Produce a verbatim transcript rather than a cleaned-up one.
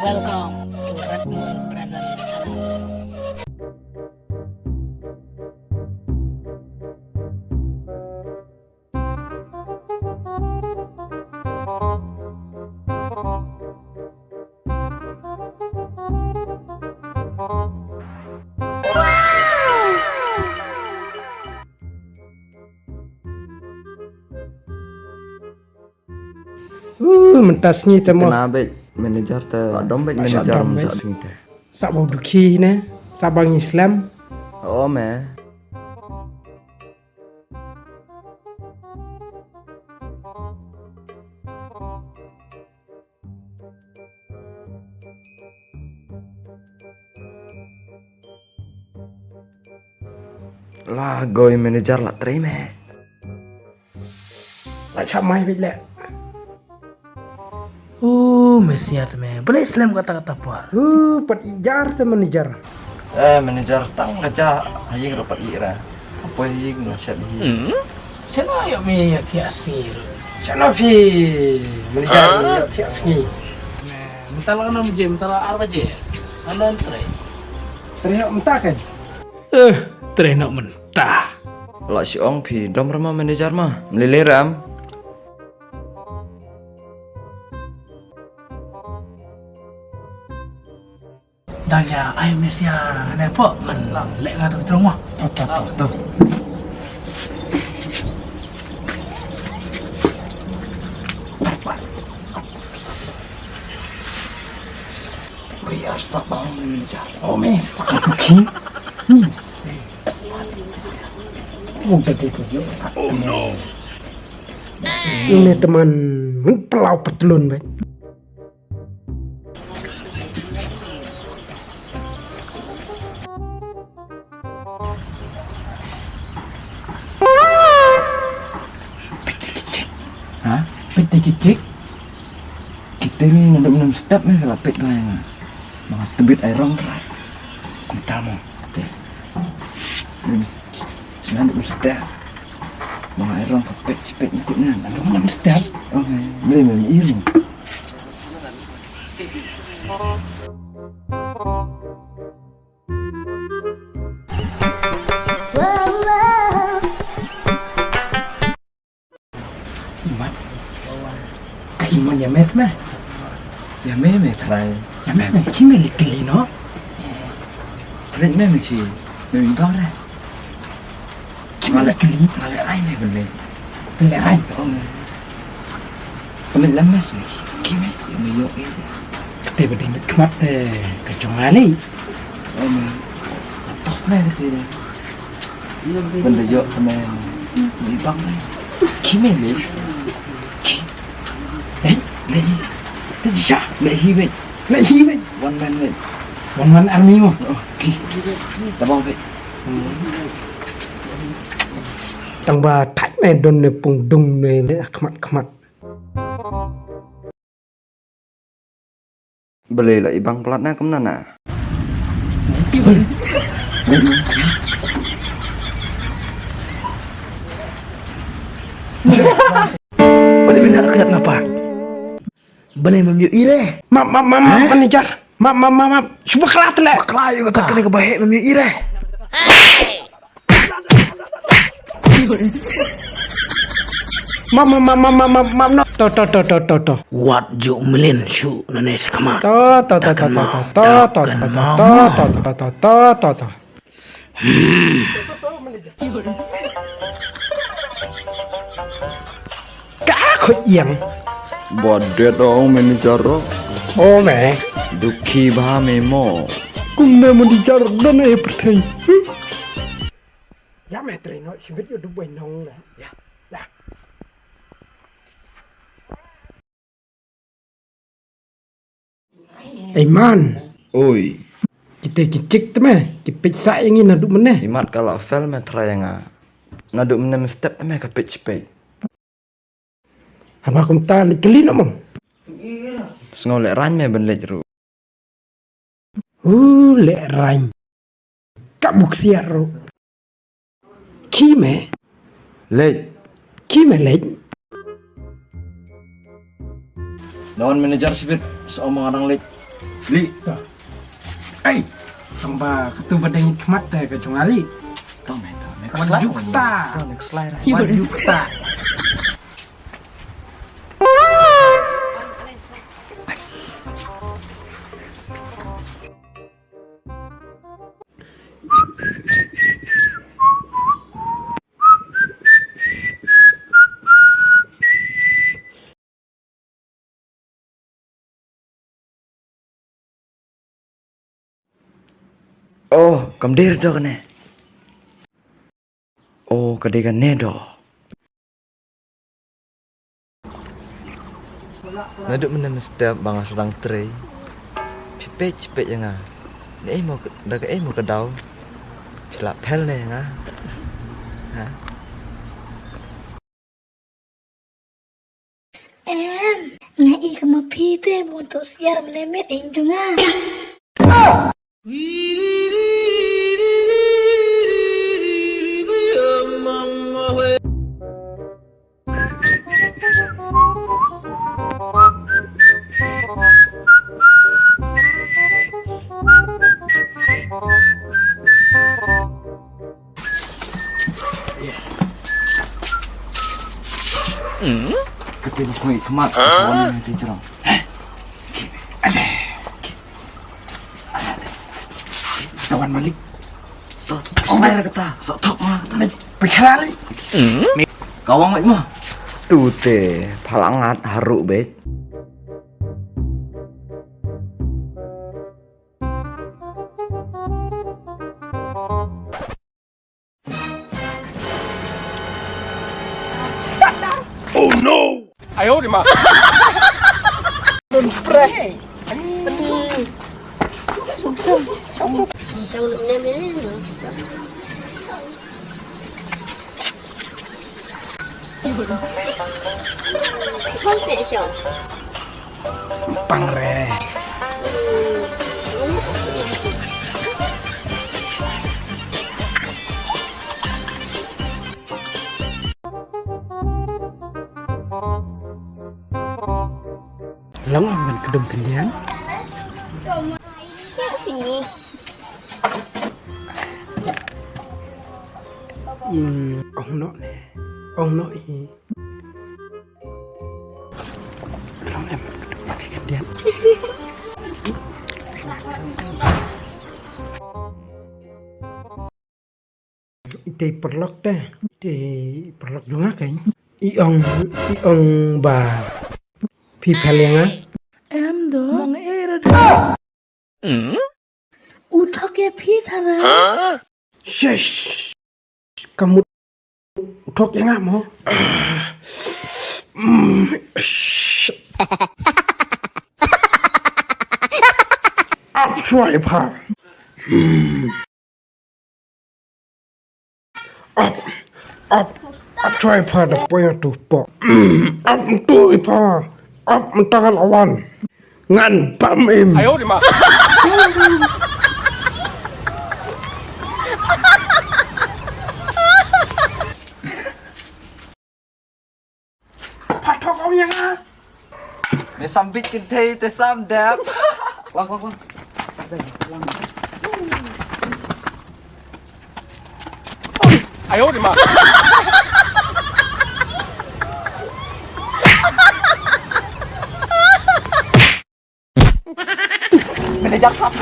Welcome to Red Moon Brennan Channel. Uh, mynta sngi te mo. Kena bad manager te. Dom bad manager mynta sngi te. Sa bau dukhi ne, sa bang Islam. Oh me. La goi manager la trei me. La chap mai bit le. Oh, mesiat me. Boleh Islam kata-kata por. Uh, pat ijar te manager. Eh, manager tang la ja haying rapat ira. Apa haying nasihat hi. Chano yo me yo tiak sir. Chano phi manager yo tiak sngi. Mynta la enam baje, mynta la ar baje. Anan trei. Trei mynta kan. Eh, trei nok mynta. La si ong phi dom rama manager ma. Melili ram. Dang ya ai mesia ne po man lang lek nga tu terung mo. To to to to. We are sabang manager. Oh me, sabang king. Oh, tadi tu yo. Oh no. Ini teman, hmm, pelau petelun baik. Ha? Pit te kichik. Kita ni ngaduk minum step ni kalau pit lah yang. Maka tebit air rong terai. Kumta mo. Te. Hmm. Ngaduk minum step. Maka air rong ke pit sipit ni tip ni. Ngaduk minum step. Okay. Boleh minum air ni. Mat. Ka imon ya met me. Ya me me trai. Ya me me ki me likli no. Klik me me ki. Me mi bang re. Ki me likli. Male ai me bele. Bele ai. Oh me. Kami lemes ni. Ki me, ki me yo eh. Kate bade mit khmat te ka jong ali. Oh me. Tough na kate de. Benda yo kami. Ni bang ni. Ki me ni. Ki. Eh, le. Le ya, le hi wei. Le hi wei. One man wei. One man army mo. Oh, ki. Tabang wei. Tang ba thait me don ne pung dung ne le khmat khmat. Balei la i bang palat na kumna na. Balei me la khlem na pa. Balei mem ïohi re. Map map map map manager. Map map map map. Shu bakla te le. Bakla ïa kata. Kane ka bahe mem ïohi re. Map map map map map map map no. To to to to to to. Wat ju mlien shu nane sa khmat. To to to to to to to to to to to to to. Ka khot ïang. Ba det ong manager ro. O me. Dukhi bha me mo. Kumne manager don e pyrthei. Ya me trei no shibit yo du boi nong le. Ya. Ya. Ei man. Oi. Kita ki chik te me, ki peit sa ïa ngi naduh mynne. Imat ka la fail me try ïa nga. Naduh mynne me step te me ka peit peit. Haba kumta leit kylli noh mo. Sngew leh rang me ban leit ruh. U leh rang. Ka buk siar ruh. Ki me. Leit. Ki me leit. Don manager sibit, so ma ngarang leit. Li. Ai, tang ba katu ba dang khmat te ka jong nga li. Tang me, tang me. Wan ju kata. Tang me, slide. Wan ju kata. Oh, kam dei ruh kane. Oh, ka dei kane doh. Naduh mynne mynstep ba nga sdang trei, phi peit peit ïa nga. Naei mo ka, da kaei mo ka daw phi la phel ne ïa nga? Ha? Em, nga i ka ma phi te mo to siar mne met ing jong nga. Kete ni koi khmat. Kete ni jrong. Ade. Tawan malik. To, to. Ong bai kata. Sok thok ma kata. Pai khlali. Kawang mai ma. Tu te phalangat haru bet. Oh no! Ayo di ma. Pang re. Long ngan kdum khyndiat. Hmm, ong noh ne. Ong noh hi. Long em, kdum khyndiat. Ite paralok te, ite paralok jong nga kein. I ong, i ong ba phi phel ïa nga. Em dong, eh, rada. U thok ïa phi Tara. Shish. Ka mut u thok ïa nga mo. Mm, sh-, ap shuwa ïa pha. Mm. Ap, ap, ap shuwa ïa pha da poi ïa tu pok. Mm, ap tu ïa pha. Ap mynta ngan wan. Ngan bam im. Ayo di ma. Pha thok ong ïa nga. Me sam bit kin thei te sam dep. Wang, wang, wang. Ayo di ma. Manager sap.